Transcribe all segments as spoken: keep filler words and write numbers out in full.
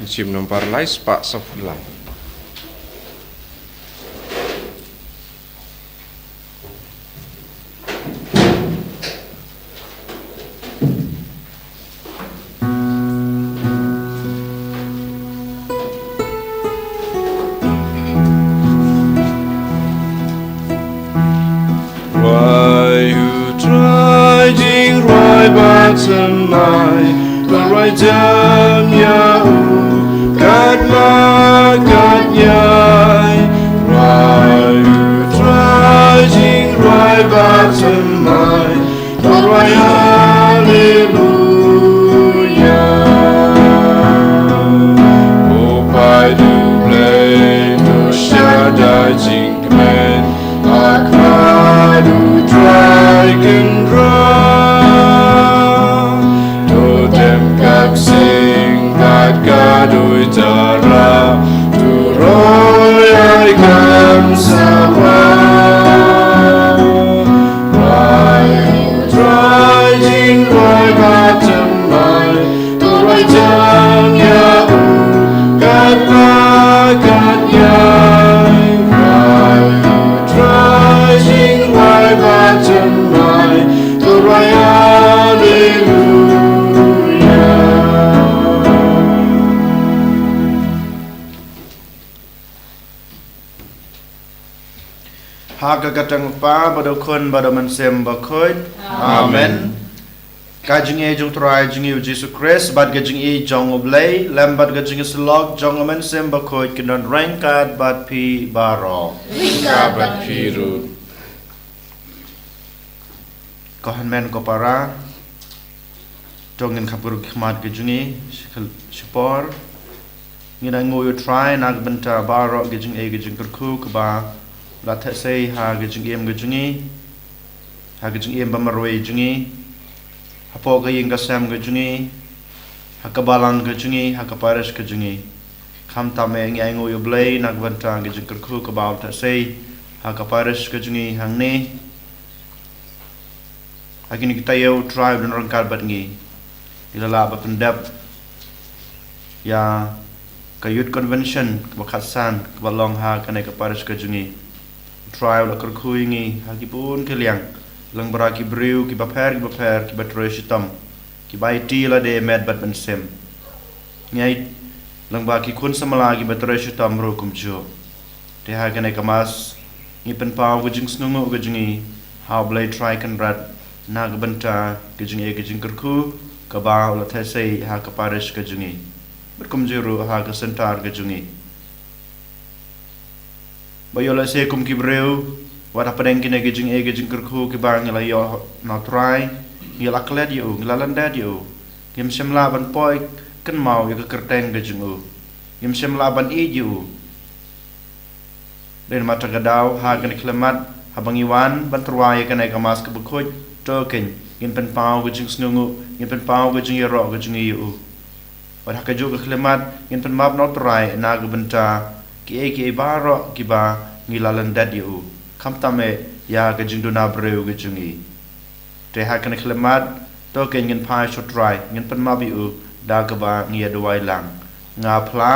Shim nombar lai spah saw phew lai. Rwai u Trai jingrwai bad thymmai, to rwai jam ïa u katba katïai. Rwai u Trai jingrwai bad thymmai, to rwai haleluia. O Paid U Blei, to shah da jingkmen, ha khmat U Trai Kynrad. To dem ka ksing bad ka duitara, to roi ai kam sawa. Rwai u Trai jingrwai bad thymmai, to rwai jam ïa u katba katïai. Rwai u Trai jingrwai bad thymmai, to rwai haleluia. Ha ka kyrteng U Kpa bad U Khun bad U Mynsiem Bakhuid. Amen. Amen. Ka jingïeit jong U Trai jong ngi U Jisu Khrist bad ka jingïeit jong U Blei lem bad ka jingïasyllok jong U Mynsiem Bakhuid kin don ryngkat bad phi baroh. Ryngkat bad phi ruh. Ko hynmen ko para, to ngin khap ruh ki khmat ki jong ngi shi khel-, shipor. Ngin ainguh ïa U Trai na ka bynta baroh ki jingeh ki jingkyrkhu kiba la theh sei ha ki jingim ki jong ngi, ha ki jingim ba marwei jong ngi, hapoh ka ïing ka sem ka jong ngi, ha ka balang ka jong ngi, ha ka parish ka jong ngi. Khamtam eh ngi ainguh ïa U Blei na ka bynta ki jingkyrkhu kiba u la theh sei ha ka parish ka jong ngi hangne. Ha kine ki taïew U Trai u don ryngkat bad ngi. Ngi la lah ban pyndep ïa ka Youth Convention kaba khatsan kaba long ha kane ka parish ka jong ngi. U Trai u la kyrkhu ïa ngi ha ki bun ki liang, lyngba ki briew kiba pher kiba pher kiba trei shitom, kiba aiti lade met bad mynsiem. Ngi ai lyngba ki khun samla kiba trei shitom ruh kumjuh. Te ha kane ka Mass ngi pynpaw ka jingsngewnguh ka jong ngi ha U Blei Trai Kynrad na ka bynta ka jingeh ka jingkyrkhu kaba u la theh sei ha ka parish ka jong ngi, bad kumjuh ruh ha ka center ka jong ngi. Ba ïoh lehse kum ki briew, wat hapdeng kine ki jingeh ki jingkyrkhu kiba ngi la ïoh na U Trai, ngi la klet ïa u, ngi la lyndet ïa u. Ngim shym lah ban poi kynmaw ïa ka kyrteng ka jong u. Ngim shym lah ban ïeit ïa u. Dei namar kata ka daw ha kane ka khyllipmat haba ngi wan ban tyrwa ïa kane ka Mass kaba khuid, to kein ngin pynpaw ka jingsngewnguh, ngin pynpaw ka jingïaroh ka jong ngi ïa u. Bad ha kajuh ka khyllipmat ngin pynmap na U Trai na ka bynta kiei kiei baroh kiba ngi la lyndet ïa u, khamtam eh ïa ka jingduna briew ka jong ngi. Te ha kane ka khyllipmat to kein ngin phai sha U Trai, ngin pynmap ïa u da kaba ngi ïa duwai lang. Nga phla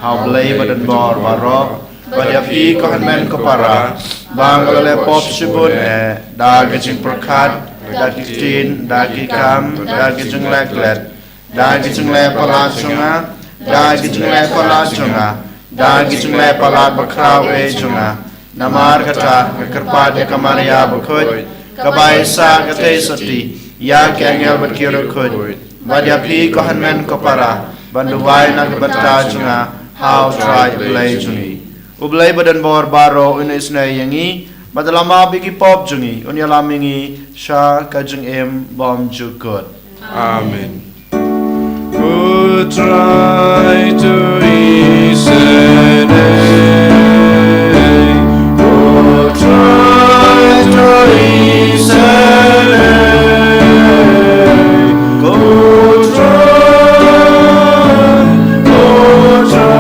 ha U Blei badonbor baroh, bad ïa phi ko hynmen ko para, ba nga la leh pop shibun eh, da ka jingpyrkhat, da ki ktien, da ki kam, da ki jingleh klet, da ki jingleh palat jong nga, da ki jingleh palat jong nga, da ki jingleh palat bakhraw eh jong nga. Namar kata nga kyrpad ïa ka Maria bakhuid, kaba ai sa ka theisotti ïa ki angel bad ki riewkhuid, bad ïa phi ko hynmen ko para, ban duwai na ka bynta jong nga ha U Trai U Blei jong ngi. U Blei badonbor baroh un isynei ïa ngi, bad un ïalam ïa ki pop jong ngi, un ïalam ïa ngi sha ka jingim bymjukut. Amen. U Trai to isynei, U Trai to isynei, U Trai, U Trai.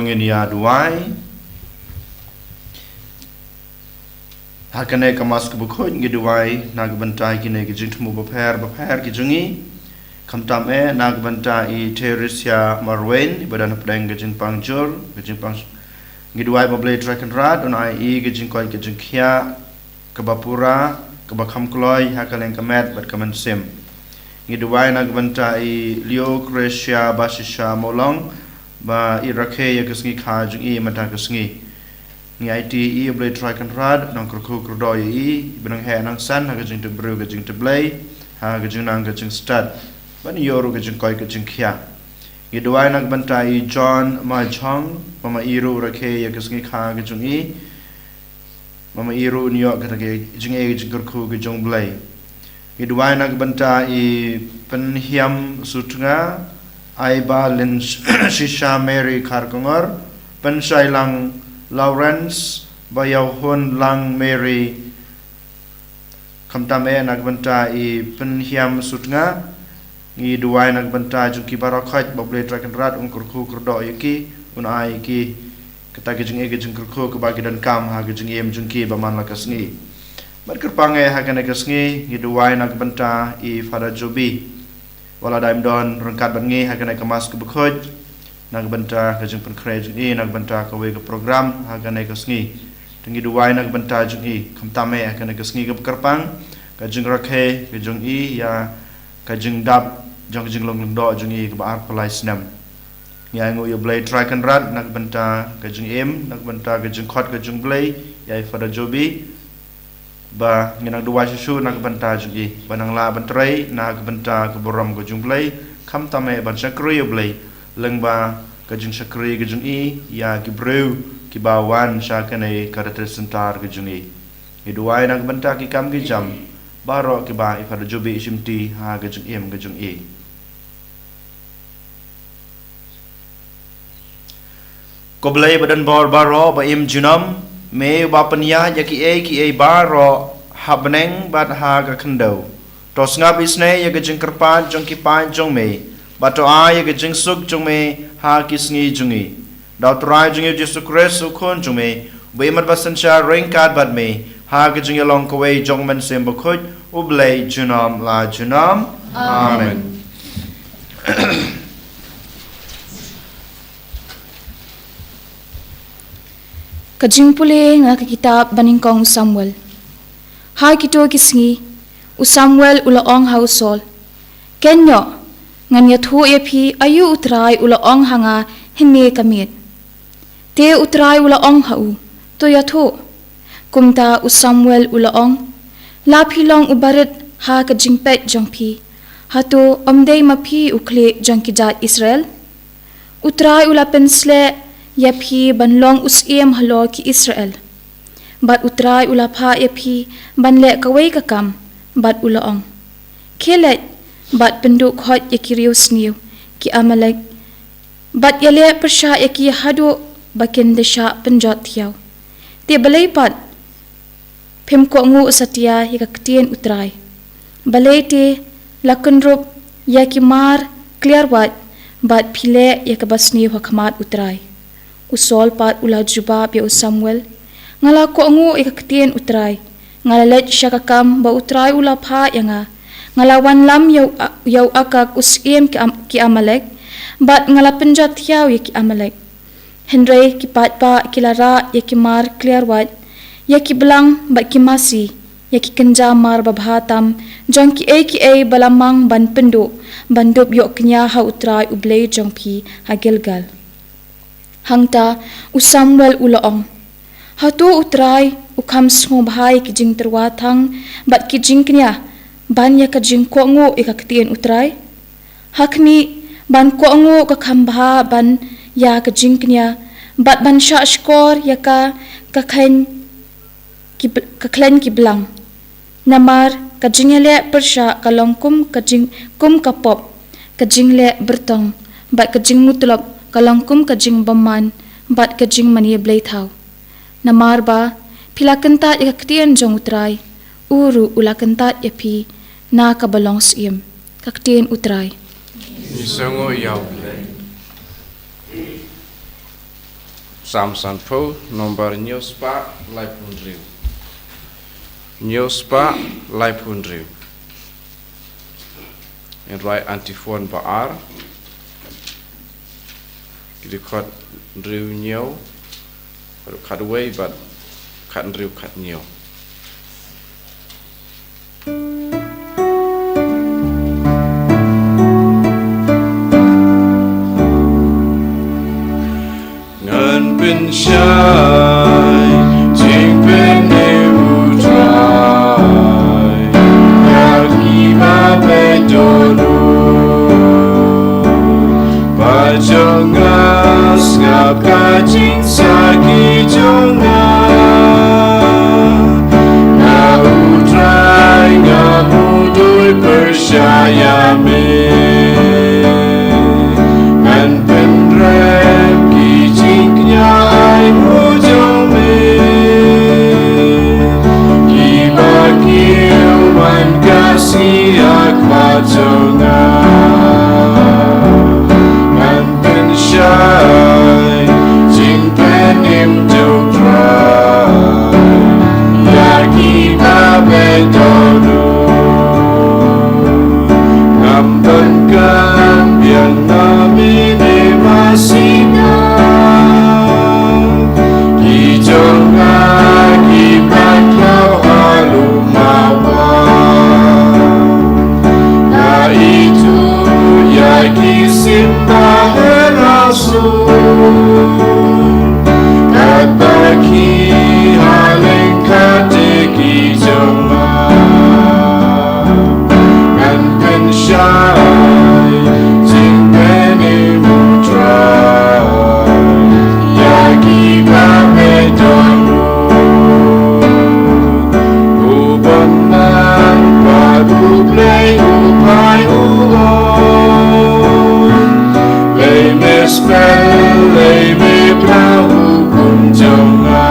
Ngin ïa duwai. Ha kane ka Mass kaba khuid ngi duwai na ka bynta kine ki jingthmu bapher bapher ki jong ngi. Khamtam eh na ka bynta i Theresia Marwein, iba don hapdeng ka jingpang jur, ka jingpang. Ngi duwai ba U Blei Trai Kynrad un ai i ka jingkoit ka jingkhiah kaba pura, kaba kham kloi ha ka liang ka met bad ka mynsiem. Ngi duwai na ka bynta i Leo Cresia Bashisha Mawlong, ba i rakhe ïa ka sngi kha jong i mynta ka sngi. Ngi aiti ïa i, U Blei Trai Kynrad, nang kyrkhu kyrdoh ïa i, ba nang heh nang san ha ka jingtip briew ka jingtip Blei, ha ka jingnang ka jingstad, ban ïoh ruh ka jingkoit ka jingkhiah. Ngi duwai na ka bynta i John Maichong, ba ma i ruh rakhe ïa ka sngi kha ka jong i, ba ma i ruh un ïoh kata ka jingeh ka jingkyrkhu ka jong U Blei. Ngi duwai na ka bynta i Pynhiam Sutnga, Aiba Lin Shisha Mary Kharkongor, Pynshailang Lawrence, Bayaw Hun Lang Mary. Khamtam eh na ka bynta i Pynhiam Sutnga, ngi duwai na ka bynta jong ki baroh khoit ba U Blei Trai Kynrad un kyrkhu kyrdoh ïa ki, un ai ïa ki kata ka jingeh ka jingkyrkhu kaba ki donkam ha ka jingim jong ki ba man la ka sngi. Bad kyrpang eh ha kane ka sngi ngi duwai na ka bynta i Father Jobi, ba la dang don ryngkat bad ngi ha kane ka Mass kaba khuid, na ka bynta ka jingpynkhreh jong i, na ka bynta kawei ka program ha kane ka sngi. Te ngi duwai na ka bynta jong i, khamtam eh ha kane ka sngi kaba kyrpang, ka jingrakhe ka jong i ïa ka jingdap jong ka jinglong lyngdoh jong i kaba arphew lai snem. Ngi ainguh ïa U Blei Trai Kynrad na ka bynta ka jingim, na ka bynta ka jingkhot ka jong U Blei ïa i Father Jobi, ba ngin nang duwai shuh shuh na ka bynta jong i, ba nang lah ban trei na ka bynta ka burom ka jong U Blei, khamtam eh ban shakri ïa U Blei lyngba ka jingshakri ka jong i ïa ki briew kiba wan sha kane ka retreat centre ka jong i. Ngi duwai na ka bynta ki kam ki jam baroh kiba i Father Jobi i shimti ha ka jingim ka jong i. Ko Blei ba don bor baroh, ba im junom, me uba pynïaid ïa kiei kiei baroh ha bneng bad ha ka khyndew, to sngap isynei ïa ka jingkyrpad jong ki paid jong me, bad to ai ïa ka jingsuk jong me ha ki sngi jong ngi. Da U Trai jong ngi U Jisu Khrist U Khun jong me, uba im bad synshar ryngkat bad me ha ka jingïalong kawei jong U Mynsiem Bakhuid, U Blei junom la junom. Amen. Ka jingpule na ka kitab banyngkong u Samuel. Ha kito ki sngi, u Samuel u la ong ha u Saul, "Kynnoh, ngan ïathuh ïa phi aïu U Trai u la ong ha nga hynne ka miet." Te U Trai u la ong ha u, "To ïathuh." Kumta u Samuel u la ong, "La phi long u barit ha ka jingpeit jong phi, hato ym dei ma phi u khlieh jong ki jait Israel? U Trai u la pynsleh ïa phi ban long u syiem halor ki Israel. Bad U Trai u la phah ïa phi ban leh kawei ka kam, bad u la ong, 'Khie leit bad pynduh khoit ïa ki riewsniew ki Amalek, bad ïaleh pyrshah ïa ki haduh ba kin da shah pynjot thiaw.' Te balei pat phim kohnguh satia ïa ka ktien U Trai? Balei te la kynrup ïa ki mar kliar wait, bad phi leh ïa kaba sniew ha khmat U Trai?" U Saul pat u la jubab ïa u Samuel, "Nga la kohnguh ïa ka ktien U Trai. Nga la leit sha ka kam ba U Trai u la phah ïa nga. Nga la wanlam ïa u, ïa u Agag u syiem ki Am-, ki Amalek, bad nga la pynjot thiaw ïa ki Amalek. Hynrei ki paidbah ki la rah ïa ki mar kliar wait, ïa ki blang bad ki masi, ïa ki kynja mar babha tam jong kiei kiei ba la mang ban pynduh, ban dup ïoh kñia ha U Trai U Blei jong phi ha Gilgal." Hangta u Samuel u la ong, "Hato U Trai u kham sngewbha ïa ki jingtyrwa thang bad ki jingkñia ban ïa ka jingkohnguh ïa ka ktien U Trai? Ha khmih, ban kohnguh ka kham bha ban ïa ka jingkñia, bad ban shah shkor ïa ka, ka khleiñ ki bl-, ka khleiñ ki blang. Namar ka jingïaleh pyrshah ka long kum ka jing, kum ka pop, ka jingleh byrtong, bad ka jingmutlop ka long kum ka jingbymman bad ka jingmane blei thaw. Namar ba phi la kyntait ïa ka ktien jong U Trai, u ruh u la kyntait ïa phi na kaba long syiem." Ka ktien U Trai. Ngi sngewnguh ïa U Blei. Tam sanphew, nombar hynñiew spah laiphew hynriew. Hynñiew spah laiphew hynriew. Ngan rwai antiphon ba ar. Ki dkhot hynriew hynñiew, khatwei bad khathynriew khathynñiew. Ngan pynshai jingpynim U Trai ïa kiba peit don U. Ba jong nga sngap ka jingsakhi jong nga. Na U Trai nga mudui pyrshah ïa me. Ngan pynrem ki jingkñia aiñ jong me. Kiba kiew man ka sngi ha khmat jong nga. Ngan pynshai jingpynim jong U Trai ïa kiba peit don U. Ngam donkam biang na mine masi nga. Ki jong nga ki pynlong halu mawa. Nga ithuh ïa ki sim ba her ha sum. Katba ki ha lyngkhat te ki jong nga. Ngan pynshai jingpynim U Trai ïa kiba peit don U. U bymman bad U Blei u phai u ong. Lei me spel, lei me pla hukum jong nga.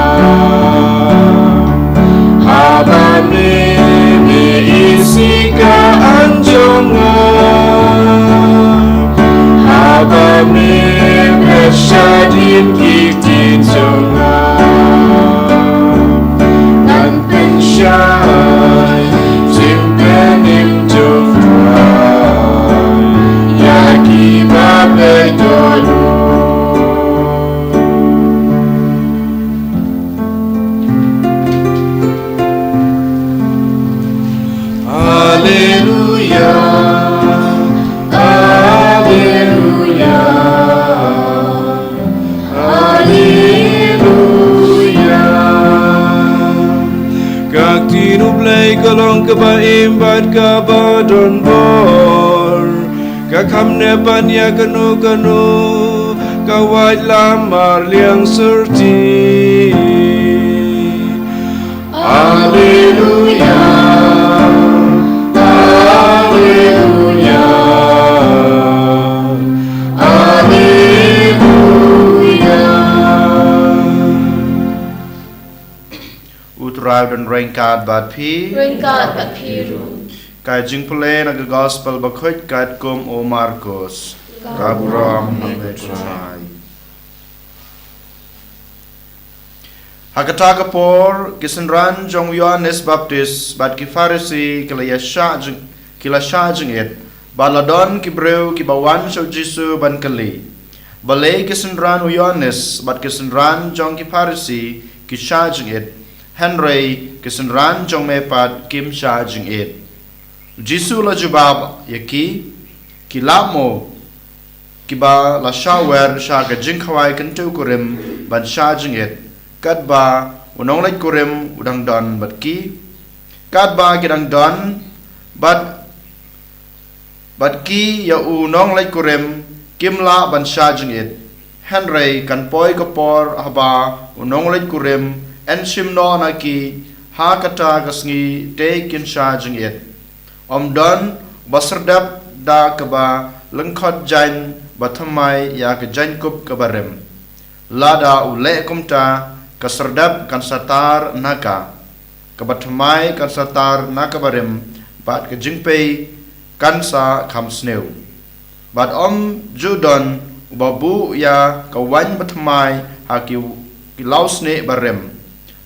Haba me, me isih ka aiñ jong nga. Haba me pyrshah ïa ki ktien jong nga. Ngan pynshai jingpynim jong U Trai ïa kiba peit don U. Haleluya, haleluya, haleluya. Ka ktien U Blei ka long kaba im bad kaba don bor. Ka kham nep ban ïa kano kano ka waitlam ar liang syrti. Alleluia, alleluia, alleluia. U Trai un ryngkat bad phi. Ryngkat bad phi ruh. Ka jingpule na ka Gospel bakhuid katkum u Markos. Ka burom ïa me Trai. Ha kata ka por, ki synran jong u Ïoannis Baptis bad ki Pharisi ki la ïa shah jing, ki la shah jingit, bad la don ki briew kiba wan sha u Jisu ban kylli. Balei ki synran u Ïoannis bad ki synran jong ki Pharisi ki shah jingit, hynrei ki synran jong me pat kim shah jingit? U Jisu u la jubab ïa ki, ki lap mo, kiba la shah wer sha ka jingkhawai kynthei kurim ban shah jingit, katba u nongleit kurim u dang don bad ki, katba ki dang don bad, bad ki ïa u nongleit kurim kim lah ban shah jingit. Hynrei kan poi ka por haba u nongleit kurim yn shim noh na ki, ha kata ka sngi te kin shah jingit. Ym don ba syrdep da kaba lyngkhot jaiñ ba thymmai ïa ka jaiñkup kaba rim. Lada u leh kumta, ka syrdep kan satar na ka, kaba thymmai kan satar na kaba rim, bad ka jingpei kan sa kham sniew. Bad ym ju don Uba buh ïa ka waiñ bathymmai ha ki, ki lawsnieh barim,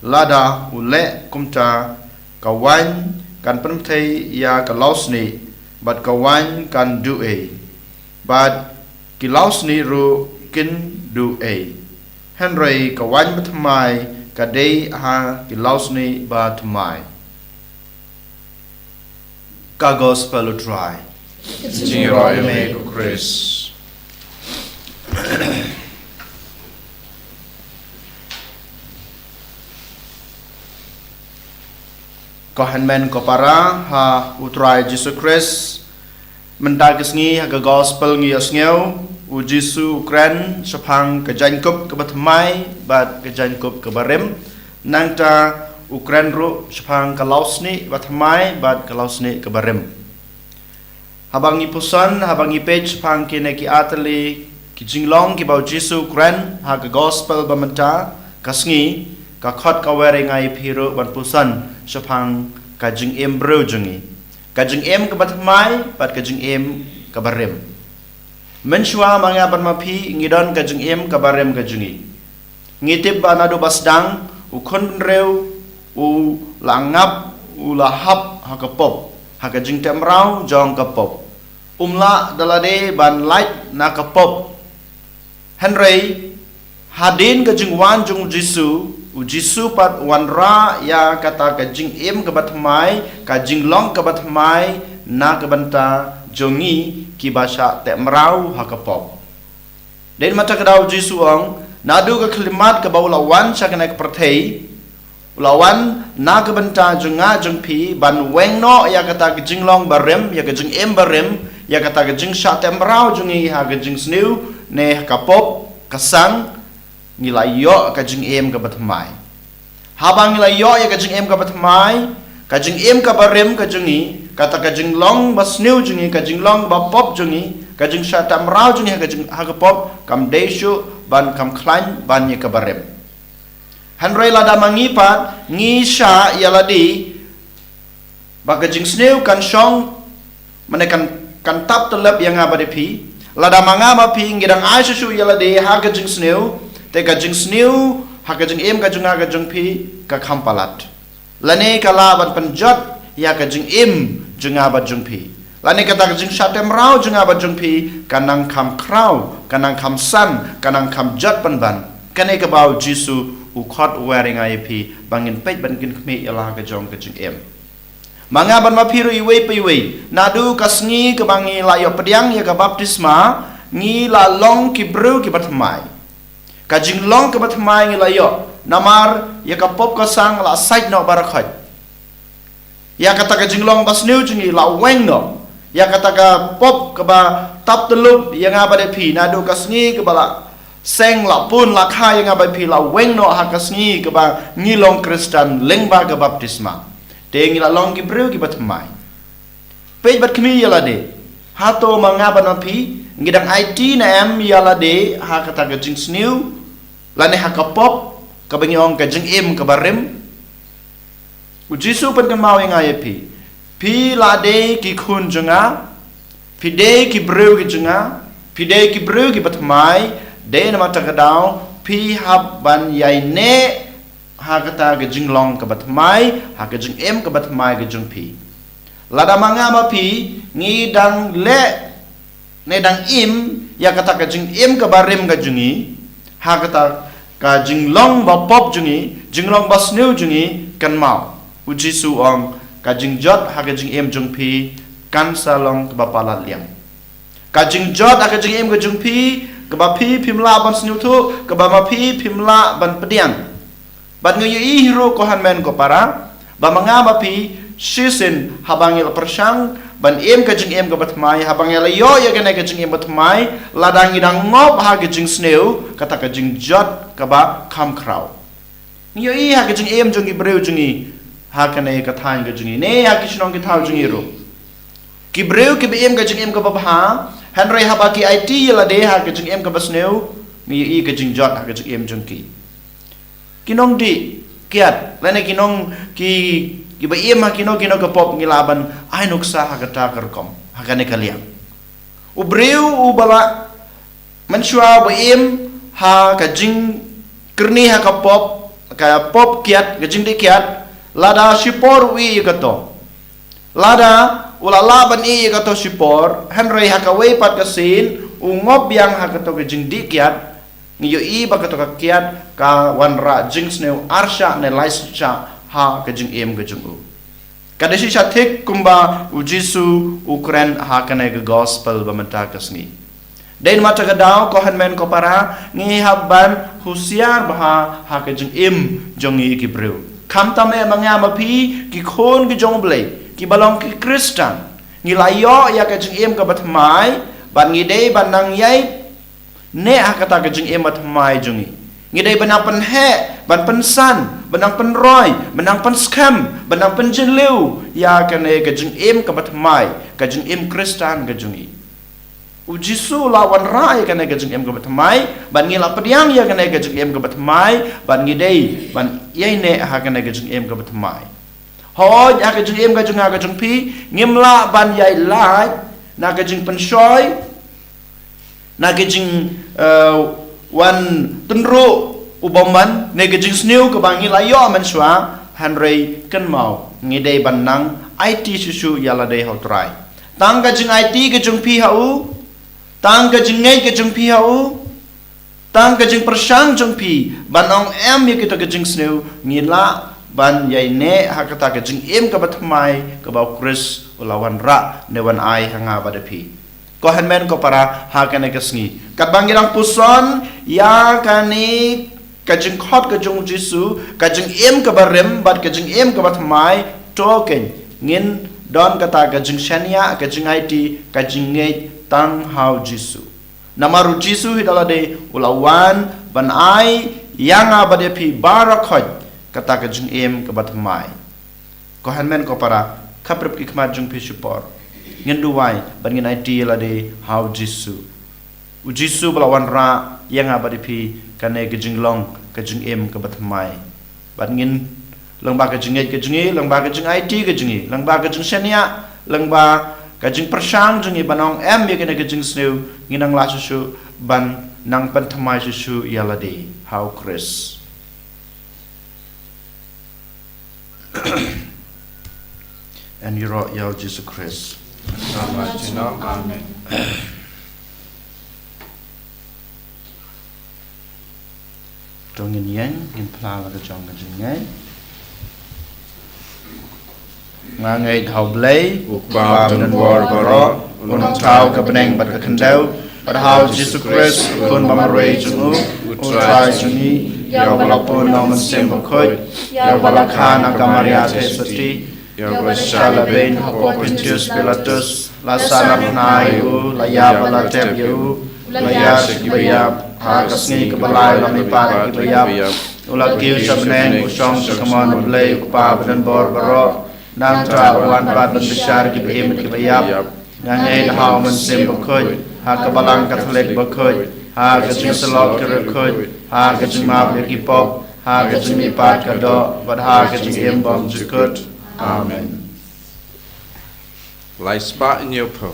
lada u leh kumta, ka waiñ kan pynpthei ïa ka lawsnieh, bad ka waiñ kan duh ei, bad ki lawsnieh ruh kin duh ei. Hynrei ka waiñ bathymmai ka dei ha ki lawsnieh bathymmai. Ka Gospel u Trai. Ka jingïaroh ïa me ko Khrist. Ko hynmen ko para ha u Trai Jisu Khrist. Mynta ka sngi ha ka Gospel ngi ïohsngew, u Jisu u kren shaphang ka jaiñkup kaba thymmai bad ka jaiñkup kaba rim. Nangta u kren ruh shaphang ka lawsnieh bathymmai bad ka lawsnieh kaba rim. Haba ngi puson, haba ngi peit shaphang kine ki artylli ki jinglong kiba u Jisu u kren ha ka Gospel ba mynta ka sngi, ka khot ka wer ïa nga ïa phi ruh ban puson shaphang ka jingim briew jong ngi. Ka jingim kaba thymmai bad ka jingim kaba rim. Mynshuwa ma nga bad ma phi ngi don ka jingim kaba rim ka jong ngi. Ngi tip ba naduh ba sdang u khun bynriew u la ngap, u la hap ha ka pop, ha ka jingtep mraw jong ka pop. Um lah da lade ban lait na ka pop. Hynrei hadien ka jingwan jong u Jisu, u Jisu pat u wanrah ïa kata ka jingim kaba thymmai, ka jinglong kaba thymmai na ka bynta jong ngi kiba shah tep mraw ha ka pop. Dei namar kata ka daw u Jisu u ong, naduh ka khyllipmat kaba u la wan sha kane ka pyrthei, u la wan na ka bynta jong nga jong phi ban weng noh ïa kata ka jinglong barim, ïa ka jingim barim, ïa kata ka jingshah tep mraw jong ngi ha ka jingsniew ne ha ka pop, ka sang, ngi la ïoh ka jingim kaba thymmai. Haba ngi la ïoh ïa ka jingim kaba thymmai, ka jingim kaba rim ka jong ngi, kata ka jinglong ba sniew jong ngi, ka jinglong ba pop jong ngi, ka jingshah tep mraw jong ngi ha ka jing, ha ka pop, kam dei shuh ban kam khlaiñ ban ïa kaba rim. Hynrei lada ma ngi pat ngi shah ïa lade ba ka jingsniew kan shong, mane kan, kan tap tylep ïa nga bad ïa phi. Lada ma nga ma phi ngi dang ai shuh shuh ïa lade ha ka jingsniew, te ka jingsniew ha ka jingim ka jong nga ka jong phi ka kham palat. Lane ka lah ban pynjot ïa ka jingim jong nga bad jong phi. Lane kata ka jingshah tep mraw jong nga bad jong phi ka nang kham khraw, ka nang kham san, ka nang kham jot pynban. Kane kaba u Jisu u khot u wer ïa nga ïa phi ba ngin peit ban kin khmih ïa la ka jong ka jingim. Ma nga bad ma phi ruh iwei pa iwei, naduh ka sngi kaba ngi la ïoh pdiang ïa ka baptisma, ngi la long ki briew kiba thymmai. Ka jinglong kaba thymmai ngi la ïoh, namar ïa ka pop ka sang la sait noh baroh khoit. Ïa kata ka jinglong ba sniew jong ngi la weng noh. Ïa kata ka pop kaba tap tyllup ïa nga bad ïa phi, naduh ka sngi kaba la seng, la pun, la kha ïa nga bad ïa phi, la weng noh ha ka sngi kaba ngi long Khristan lyngba ka baptisma. Te ngi la long ki briew kiba thymmai. Peit bad khmih ïa lade. Hato ma nga bad ma phi ngi dang aiti ne em ïa lade ha kata ka jingsniew, lane ha ka pop, kaba ngi ong ka jingim kaba rim? U Jisu pynkynmaw ïa nga ïa phi. Phi la dei ki khun jong nga, phi dei ki briew ki jong nga, phi dei ki briew kiba thymmai, dei namar kata ka daw phi hap ban ïaineh ha kata ka jinglong kaba thymmai, ha ka jingim kaba thymmai ka jong phi. Lada ma nga ma phi ngi dang leh ne dang im ïa kata ka jingim kaba rim ka jong ngi, ha kata ka jinglong ba pop jong ngi, jinglong ba sniew jong ngi, kynmaw, u Jisu u ong, ka jingjot ha ka jingim jong phi kan sa long kaba palat liang. Ka jingjot ha ka jingim ka jong phi, kaba phi phim lah ban sngewthuh, kaba ma phi phim lah ban pdiang. Bad ngi ïohi hi ruh ko hynmen ko para, ba ma nga ma phi shisien haba ngi la pyrshang ban im ka jingim kaba thymmai, haba ngi la ïoh ïa kane ka jingim ba thymmai, lada ngi dang ngop ha ka jingsniew, kata ka jingjot kaba kham khraw. Ngi ïohi ha ka jingim jong ki briew jong ngi ha kane ka thaiñ ka jong ngi, ne ha ki shnong ki thaw jong ngi ruh. Ki briew kiba im ka jingim kaba bha, hynrei haba ki aiti ïa lade ha ka jingim kaba sniew, ngi ïohi ka jingjot ha ka jingim jong ki. Ki nongdih kiad lane ki nong, ki, kiba im ha kino kino ka pop, ngi lah ban ai nuksa ha kata ka rukom, ha kane ka liang. U briew uba la mynshuwa ba im ha ka jingkyrni ha ka pop, ka pop kiad, ka jingdih kiad, lada shipor u ïohi ïa kato. Lada u la lah ban ïohi ïa kato shipor, hynrei ha kawei pat ka sien, u ngop biang ha kato ka jingdih kiad, ngi ïohi ba kato ka kiad, ka wanrah jingsniew arshah ne lai synshah ha ka jingim ka jong u. Ka dei shisha thik kumba u Jisu u kren ha kane ka gospel ba mynta ka sngi. Dei namar kata ka daw ko hynmen ko para ngi hap ban husiar bha ha ka jingim jong ngi ki briew. Khamtam eh ma nga ma phi ki khun ki jong U Blei kiba long ki Khristan. Ngi la ïoh ïa ka jingim kaba thymmai bad ngi dei ban nang ïai neh ha kata ka jingim ba thymmai jong ngi. Ngi dei ban nang pynheh, ban pynsan, ban nang pynroi, ban nang pynskhem, ban nang pynjylliew ïa kane ka jingim kaba thymmai, ka jingim Khristan ka jong ngi. U Jisu u la wanrah ïa kane ka jingim kaba thymmai, bad ngi la pdiang ïa kane ka jingim kaba thymmai, bad ngi dei ban ïai neh ha kane ka jingim kaba thymmai. Hooid, ha ka jingim ka jong nga ka jong phi, ngim lah ban ïai lait na ka jingpynshoi, na ka jing, eh, wan tynruh u bymman, ne ka jingsniew kaba ngi la ïoh mynshuwa, hynrei kynmaw, ngi dei ban nang aiti shuh shuh ïa lade ha U Trai. Tang ka jingaiti ka jong phi ha u, tang ka jingngeit ka jong phi ha u, tang ka jingpyrshang jong phi, ban ong em ïa kita ka jingsniew, ngi lah ban ïai neh ha kata ka jingim kaba thymmai, kaba U Khrist u la wanrah, ne wan ai ha nga bad ha phi. Ko hynmen ko para ha kane ka sngi. Katba ngi dang puson ïa kane ka jingkhot ka jong U Jisu, ka jingim kaba rim bad ka jingim kaba thymmai, to keiñ ngin don kata ka jingshaniah, ka jingaiti, ka jingngeit tang ha U Jisu. Namar U Jisu hi da lade u la wan ban ai ïa nga bad ïa phi baroh khoit kata ka jingim kaba thymmai. Ko hynmen ko para, khaphrip ki khmat jong phi shipor. Ngin duwai bad ngin aiti ïa lade ha U Jisu. U Jisu ba la wanrah ïa nga bad ïa phi kane ka jinglong ka jingim kaba thymmai. Bad ngin lyngba ka jingngeit ka jong ngi, lyngba ka jingaiti ka jong ngi, lyngba ka jingshaniah, lyngba ka jingpyrshang jong ngi ban ong em ïa kane ka jingsniew, ngin nang lah shuh shuh ban nang pynthymmai shuh shuh ïa lade ha U Khrist. Yn ïaroh ïa U Jisu Khrist. Amen. To ngin ïeng, ngin phla la ka jong ka jingngeit. Nga ngeit ha U Blei, U Kpa badonbor baroh, U Nongthaw ka bneng bad ka khyndew, bad ha U Jisu Khrist, U Khun bamarwei jong U, U Trai jong ngi, ïa uba la pun na U Mynsiem Bakhuid, ïa uba la kha na ka Maria Theisotti, ïa uba la shah lehbeiñ hapoh Pontius Pilatus, la sahnarphna ïa u, la ïap bad la tep ïa u, u la ïar sha kiba ïap, ha ka sngi kaba lai u la mihpat ïa kiba ïap, u la kiew sha bneng, u shong sha kamon U Blei U Kpa badonbor baroh. Nangta u wan pat ban bishar ïa kiba im bad kiba ïap. Nga ngeit ha U Mynsiem Bakhuid, ha ka Balang Katholik bakhuid, ha ka jingsyllok ki riewkhuid, ha ka jingmap ïa ki pop, ha ka jingmihpat ka doh, bad ha ka jingim bymjukut. Amen. Lai spah hynñiewphew.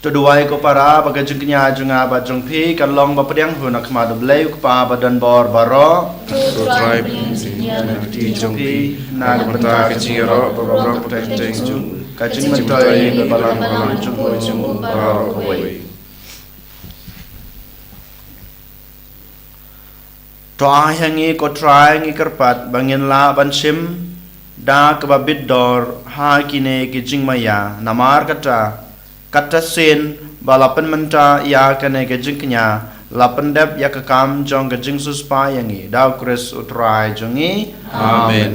To duwai ko para ba ka jingkñia jong nga bad jong phi kan long ba pdiang hun ha khmat U Blei U Kpa ba don bor baroh. To trai phi na kti jong phi na ka bynta ka jingïaroh ba bor ba pdiang jong ka jingmyntoi ba balang balang jong u jong u baroh kawei. To ai ha ngi ko Trai ngi kyrpad ba ngin lah ban shim da kaba bit dor ha kine ki jingmaïa, namar kata kata sien ba la pynmynta ïa kane ka jingkñia la pyndep ïa ka kam jong ka jingsiewspah ïa ngi da U Khrist U Trai jong ngi. Amen.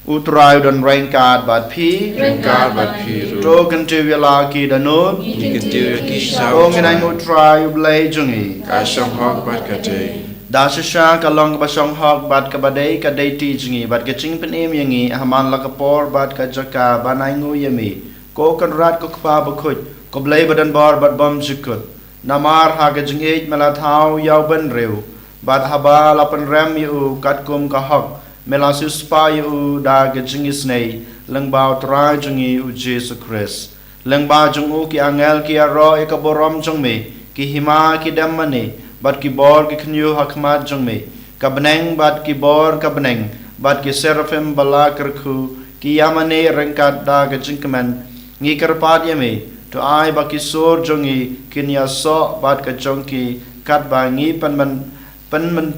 U Trai u don ryngkat bad phi. Ryngkat bad phi ruh. To kyntiew ïa la ki dohnud. Ngi kyntiew ïa ki sha U Trai. To ngin ai nguh U Trai U Blei jong ngi. Ka shong hok bad ka dei. Da shisha ka long kaba shong hok bad kaba dei ka dei ti jong ngi bad ka jingpynim ïa ngi ha man la ka por bad ka jaka ban ai nguh ïa me, ko Kynrad ko Kpa bakhuid, ko Blei ba don bor bad bymjukut. Namar ha ka jingïeit me la thaw ïa u bynriew bad haba la pynrem ïa u katkum ka hok, me la siewspah ïa u da ka jingisynei lyngba U Trai jong ngi U Jisu Khrist. Lyngba jong u ki angel ki ïaroh ïa ka burom jong me, ki hima ki dem mane bad ki bor ki khñiuh ha khmat jong me. Ka bneng bad ki bor ka bneng bad ki seraphim ba la kyrkhu ki ïa mane ryngkat da ka jingkmen. Ngi kyrpad ïa me, to ai ba ki sur jong ngi kin ïasoh bad ka jong ki katba ngi pynmyn pynmyn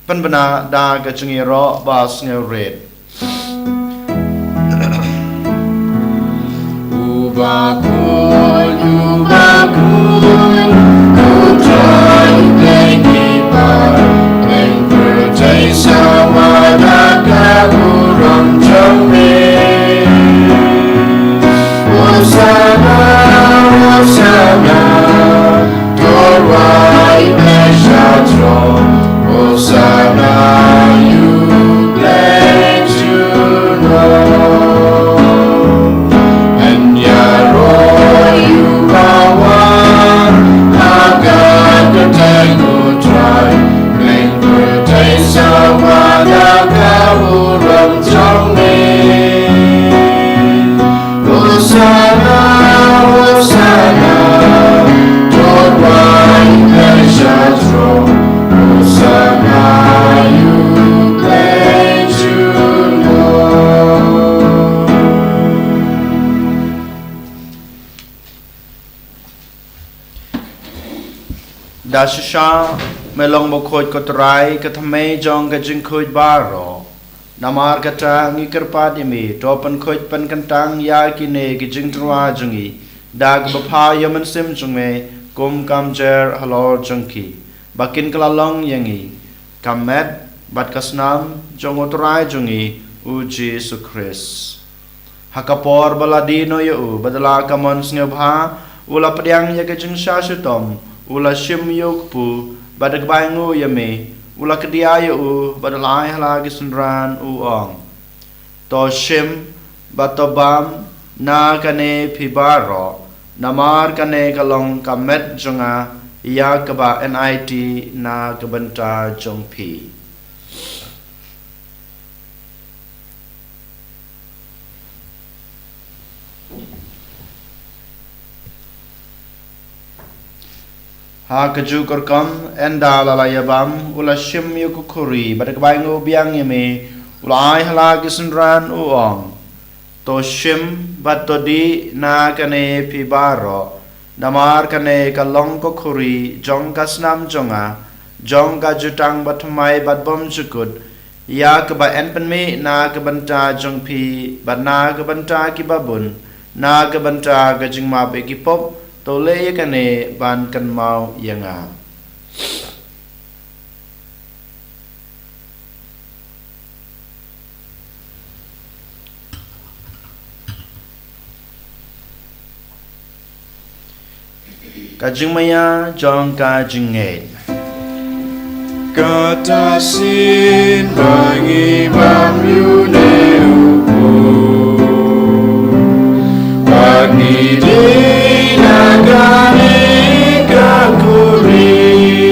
pynbna da ka jingïaroh ba sngewrit. U bakhuid, u bakhuid, U Trai U Blei ki paid, pyrthei sawa da ka burom jong me. Hosanna, Hosanna. To rwai U Blei sha throne, Hosanna ïa U Blei junom. Yn ïaroh ïa u bawan ha ka kyrteng U Trai, pyrthei sawa da ka burom jong me. Hosanna, Hosanna, to rwai U Blei sha throne, Hosanna ïa U Blei junom. Da shisha me long bakhuid ko Trai, ka thymmei jong ka jingkhuid baroh. Namar kata ngi kyrpad ïa me, to pynkhuid pynkyntang ïa kine ki jingtyrwa jong ngi da kaba pha ïa u Mynsiem jong me, kum ka mjer halor jong ki, ba kin kylla long ïa ngi ka met bad ka snam jong U Trai jong ngi U Jisu Khrist. Ha ka por ba la die noh ïa u bad la ka mon sngewbha, u la pdiang ïa ka jingshah shitom, u la shim ïa u kpu bad da kaba ainguh ïa me, u la kdiah ïa u bad la ai ha la ki synran, u ong: To shim bad to bam na kane phi baroh, namar kane ka long ka met jong nga ïa kaba yn aiti na ka bynta jong phi. Ha kajuh ka rukom, ynda la la ïa bam, u la shim ïa ka khuri bad da kaba ainguh biang ïa me, u la ai ha la ki synran, u ong: To shim bad to dih na kane phi baroh, namar kane ka long ka khuri jong ka snam jong nga, jong ka jutang bathymmai bad bymjukut, ïa kaba yn pynmih na ka bynta jong phi bad na ka bynta kiba bun, na ka bynta ka jingmap ïa ki pop. To leh ïa kane ban kynmaw ïa nga. Ka jingmaïa jong ka jingngeit. Kata sien ba ngi bam ïa une u khun, ba ngi dih na kane ka khuri,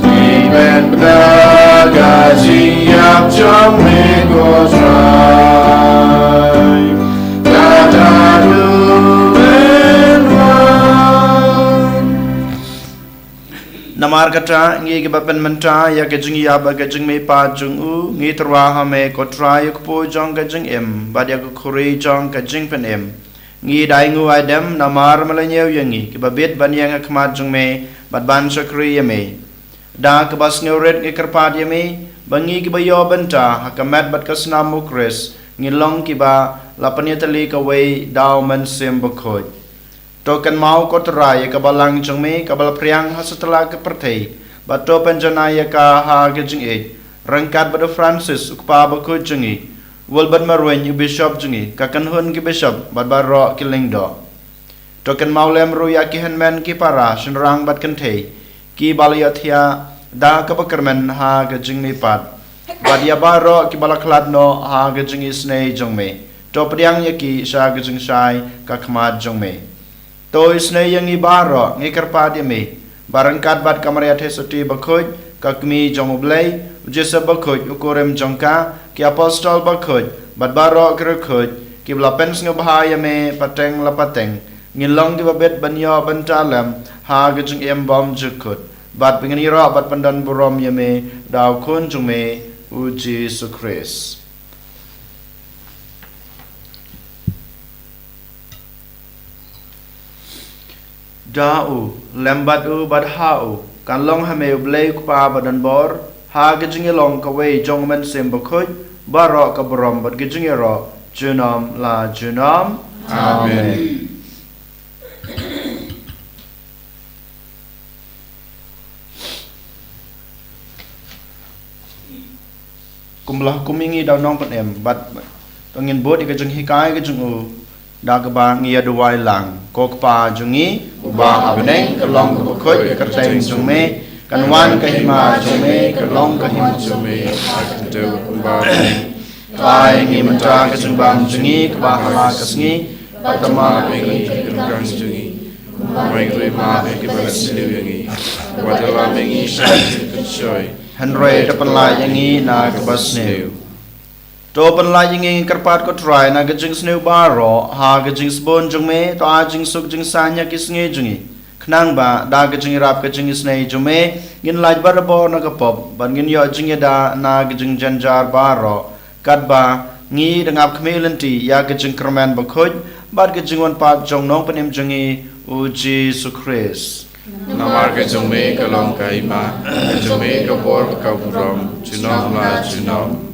ngi pynbna ka jingïap jong me ko Trai. Kata Namar kata, ngi kiba pynmynta ïa ka jingïap bad ka jingmihpat jong u, ngi tyrwa ha me ko Trai, ïa u kpu jong ka jingim bad ïa ka khuri jong ka jingpynim. Ngi da ainguh aidem namar me la ñiew ïa ngi kiba bit ban ïeng ha khmat jong me bad ban shakri ïa me. Da kaba sngewrit ngi kyrpad ïa me ba ngi kiba ïoh bynta ha ka met bad ka snam u Khrist, ngin long kiba la pynïatylli kawei da u Mynsiem Bakhuid. To kynmaw ko Trai ïa ka balang jong me kaba la phriang ha satlak ka pyrthei, bad to pynjanai ïa ka ha ka jingïeit, ryngkat bad u Francis u kpa bakhuid jong ngi, Wilbert Marwein u bishop jong ngi, ka kynhun ki bishop bad baroh ki lyngdoh. To kynmaw lem ruh ïa ki hynmen ki para shynrang bad kynthei kiba la ïohthiah da kaba kyrmen ha ka jingmihpat, bad ïa baroh kiba la khlad noh ha ka jingisynei jong me. To pdiang ïa ki sha ka jingshai ka khmat jong me. To isynei ïa ngi baroh, ngi kyrpad ïa me ba ryngkat bad ka Maria Theisotti bakhuid, ka kmie jong u Blei, u Joseph bakhuid u kurim jong ka, ki apostol bakhuid bad baroh ki riewkhuid kiba la pynsngewbha ïa me pateng la pateng, ngin long kiba bit ban ïoh bynta lem ha ka jingim bymjukut, bad ba ngin ïaroh bad pyndonburom ïa me da u Khun jong me, u Jisu Khrist. Da u, lem bad u, bad ha u, kan long ha me u Blei u Kpa badonbor, ha ka jingïalong kawei jong u Mynsiem Bakhuid, baroh ka burom bad ka jingïaroh junom la junom. Amen. Kumba la hukum ïa ngi da u Nongpynim, bad to ngin bud ïa ka jinghikai ka jong u da kaba ngi ïa duwai lang. Ko Kpa jong ngi uba ha bneng, ka long kaba khuid ka kyrteng jong me, kan wan ka hima jong me, ka long ka hima jong me ha ka khyndew kumba ha bneng. To ai ngi mynta ka jingbam jong ngi kaba ha la ka sngi, bad to map ïa ngi ki kyrteng jong ngi, kumba ngi ruh map ïa kiba sniew ïa ngi. Wat lam ïa ngi sha ka jingpynshoi, hynrei to pynlait ïa ngi na kaba sniew. To pynlait ïa ngi, ngi kyrpad ko Trai, na ka jingsniew baroh ha ka jingsbun jong me, to ai jingsuk jingsaiñ ha ki sngi jong ngi, khnang ba da ka jingïarap ka jingisynei jong me ngin lait barabor na ka pop, bad ngin ïoh jingïada na ka jingjynjar baroh, katba ngi dang ap khmih lynti ïa ka jingkyrmen bakhuid bad ka jingwan pat jong u Nongpynim jong ngi, u Jisu Khrist. Namar ka jong me ka long ka hima, ka jong me ka bor, ka burom, junom la junom.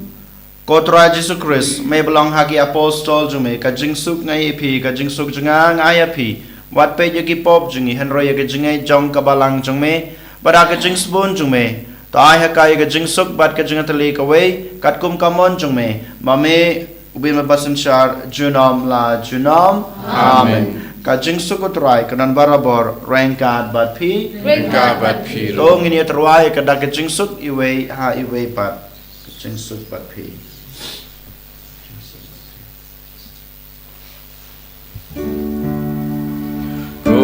Ko Trai Jisu Khrist, me ba la ong ha ki apostol jong me, ka jingsuk nga ai ïa phi, ka jingsuk jong nga nga ai ïa phi. Wat peit ïa ki pop jong ngi, hynrei ïa ka jingngeit jong ka balang jong me, bad da ka jingsbun jong me, to ai ha ka ïa ka jingsuk bad ka jingïatylli kawei, katkum ka mon jong me, ba me u Blei me basynshar junom la junom. Amen. Amen. Ka jingsuk u Trai kan don barabor ryngkat bad phi. Ryngkat bad phi ruh. To ngin ïa tyrwa ïa ka da ka jingsuk iwei ha iwei pat. Ka jingsuk bad phi. Ko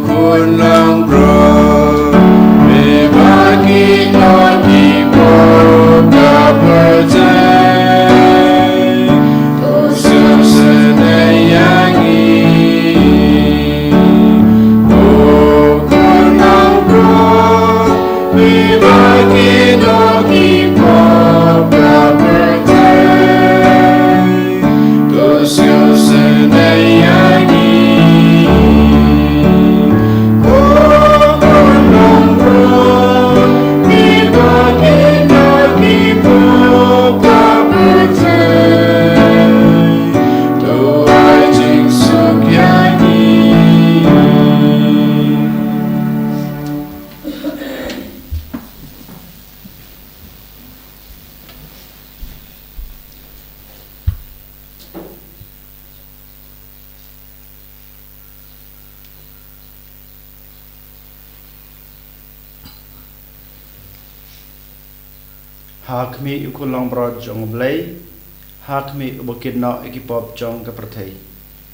Khun Langbrot, me ba ki ïoh ki pop ka pyrthei, to sngewsynei ïa ngi. Ko Khun Langbrot, me ba ki ïoh ki pop ka pyrthei, to sngewsynei ïa ngi. Ko Khun Langbrot, me ba ki ïoh ki pop ka pyrthei, to ai jingsuk ïa ngi. Ha khmih ïa u Khun Langbrot jong u Blei, ha khmih uba kit noh ïa ki pop jong ka pyrthei.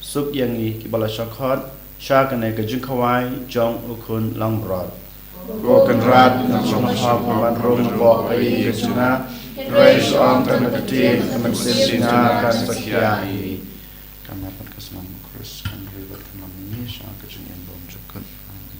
Suk ïa ngi kiba la shah khot sha kane ka jingkhawai jong u Khun Langbrot. Ko Kynrad, ngam shym la hok ban rung hapoh ka ïing ka jong nga, hynrei shu ong tang ka ktien, ka mynsiem jong nga kan sa khia hi. Ka met bad ka snam u Khrist kan ri bad kan long ïa ngi sha ka jingim bymjukut. Amen.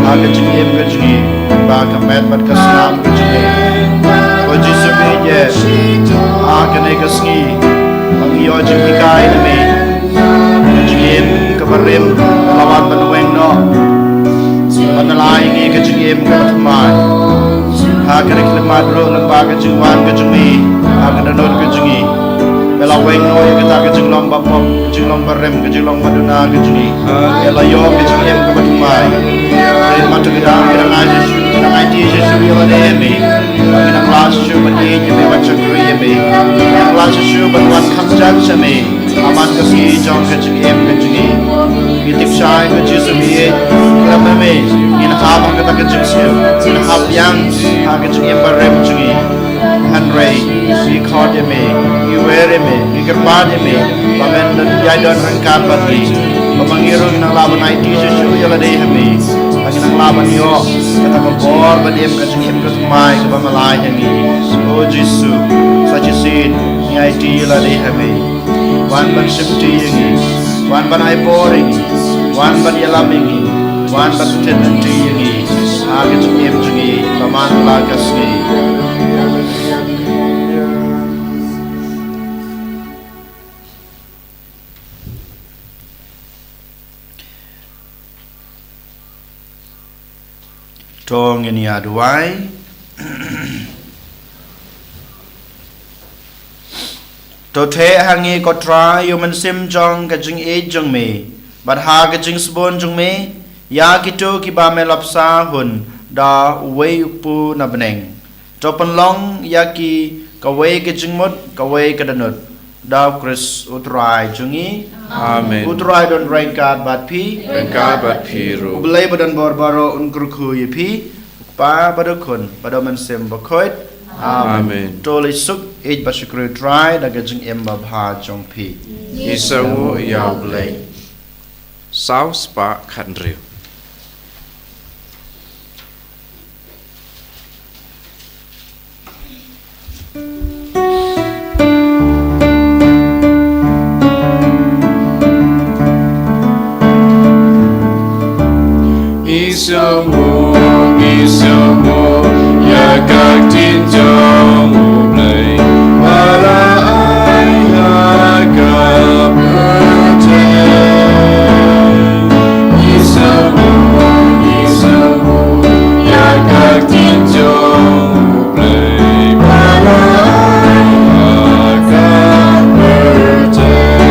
ha ka jingim ka jong ngi, ba ka met bad ka snam ka jong ngi. Ko Jisu, phi ïeit ha kane ka sngi ba ngi ïoh jinghikai na me, ka jingim kaba rim ka la wan ban weng noh, ban ïaleh ïa ngi ka jingim kaba thymmai. Ha kane ka khyllipmat ruh lyngba ka jingwan ka jong me ha ka dohnud ka jong ngi, phi la weng noh ïa kata ka jinglong ba pop, ka jinglong ba rim, ka jinglong ba duna ka jong ngi. Phi la ïoh ka jingim kaba thymmai. Te mynta ka dang ngi dang ai Jisu, ngi dang aiti Jisu ïa lade ïa me. Ngi dang lah Jisu ban ïeit ïa me, ban shakri ïa me. Ngi dang lah Jisu ban wan kham jan sha me ha man ka sngi jong ka jingim ka jong ngi. Ngi tip shai ko Jisu, ngi ïeit khlem da me ngin hap ha kata ka jingsniew, ngin hap biang ha ka jingim ba rim jong ngi. Hynrei ngi khot ïa me, ngi wer ïa me, ngi kyrpad ïa me ba men ïai don ryngkat bad ngi, ba ma ngi ruh ngin nang lah ban aiti Jisu ïa lade ha me, ba ngin nang lah ban ïoh kata ka bor ba dei ka jingim ka thymmai kaba me la ai ha ngi. Ko Jisu, sa shisien ngi aiti ïa lade ha me. Wan ban shimti ïa ngi, wan ban ai bor ïa ngi, wan ban ïalam ïa ngi, wan ban pynthikna ïa ngi ha ka jingim jong ngi ba man la ka sngi. To ngin ïa duwai. To theh ha ngi ko Trai ïa u mynsiem jong ka jingïeit jong me, bad ha ka jingsbun jong me ïa kito kiba me la bsa hun da uwei u kpu na bneng. To pynlong ïa ki kawei ka jingmut, kawei ka dohnud, da u Khrist u Trai jong ngi. Amen. U Trai don ryngkat bad phi. Ryngkat bad phi ruh. U Blei ba don bor baroh un kyrkhu ïa phi, u Kpa bad u Khun bad u Mynsiem Bakhuid. Amen. Amen. To leit suk, ïeit bad shakri u Trai da ka jingim babha jong phi. Ngi sngewnguh ïa u Blei. Saw spah khathynriew. Ngi sngewnguh, ngi sngewnguh ïa ka ktien jong u Blei, ba la ai ha ka pyrthei. Ngi sngewnguh, ngi sngewnguh ïa ka ktien jong u Blei, ba la ai ha ka pyrthei.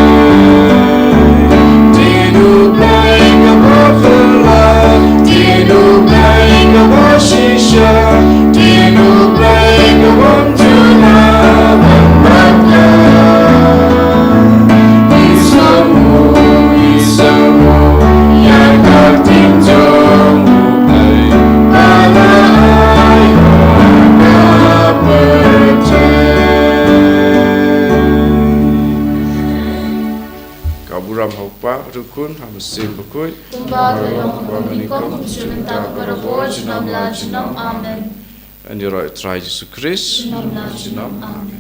Ktien u Blei kaba phylla, ktien u Blei kaba shisha, ktien u Blei kaba Ka burom ha u Kpa, ha u Khun, ha u Mynsiem Bakhuid. Kumba ka long ha kaba nyngkong, mynta, barabor, junom la junom. Amen. Ïaroh ïa u Trai Jisu Khrist. Junom la junom. Amen.